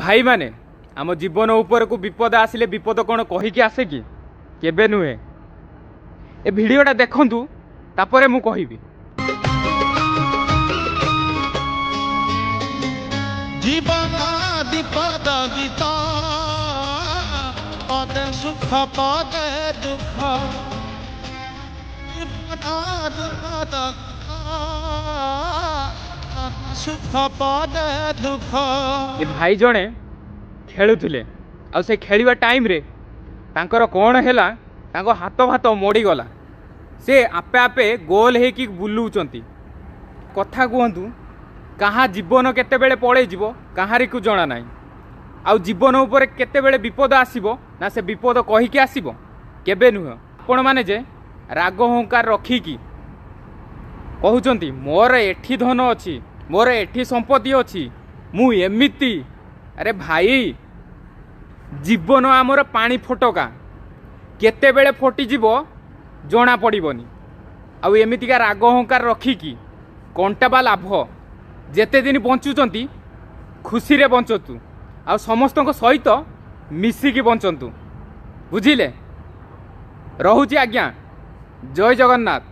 ଭାଇମାନେ, ଆମ ଜୀବନ ଉପରକୁ ବିପଦ ଆସିଲେ ବିପଦ କ'ଣ କହିକି ଆସେ କି? କେବେ ନୁହେଁ। ଏ ଭିଡ଼ିଓଟା ଦେଖନ୍ତୁ, ତାପରେ ମୁଁ କହିବି। ଜୀବନ ବିପଦ ଗୀତ, ପଦେ ସୁଖ ପଦେ ଦୁଃଖ। ଜୀବନ ବିପଦ ସୁଖ ପଦେ ଦୁଃଖ। ଏ ଭାଇ ଜଣେ ଖେଳୁଥିଲେ, ଆଉ ସେ ଖେଳିବା ଟାଇମ୍ରେ ତାଙ୍କର କ'ଣ ହେଲା, ତାଙ୍କ ହାତ ଭାତ ମୋଡ଼ିଗଲା। ସେ ଆପେ ଆପେ ଗୋଲ ହେଇକି ବୁଲୁଛନ୍ତି। କଥା କୁହନ୍ତୁ, କାହା ଜୀବନ କେତେବେଳେ ପଳେଇଯିବ କାହାରିକୁ ଜଣା ନାହିଁ। ଆଉ ଜୀବନ ଉପରେ କେତେବେଳେ ବିପଦ ଆସିବ, ନା ସେ ବିପଦ କହିକି ଆସିବ? କେବେ ନୁହେଁ। ଆପଣମାନେ ଯେ ରାଗ ଅହଙ୍କାର ରଖିକି କହୁଛନ୍ତି, ମୋର ଏଠି ଧନ ଅଛି, ମୋର ଏଠି ସମ୍ପତ୍ତି ଅଛି, ମୁଁ ଏମିତି। ଆରେ ଭାଇ, ଜୀବନ ଆମର ପାଣି ଫୋଟକା, କେତେବେଳେ ଫୋଟିଯିବ ଜଣା ପଡ଼ିବନି। ଆଉ ଏମିତିକା ରାଗ ଅହଙ୍କାର ରଖିକି କଣ୍ଟା ବା ଲାଭ? ଯେତେ ଦିନ ବଞ୍ଚୁଛନ୍ତି ଖୁସିରେ ବଞ୍ଚନ୍ତୁ, ଆଉ ସମସ୍ତଙ୍କ ସହିତ ମିଶିକି ବଞ୍ଚନ୍ତୁ, ବୁଝିଲେ? ରହୁଛି ଆଜ୍ଞା, ଜୟ ଜଗନ୍ନାଥ।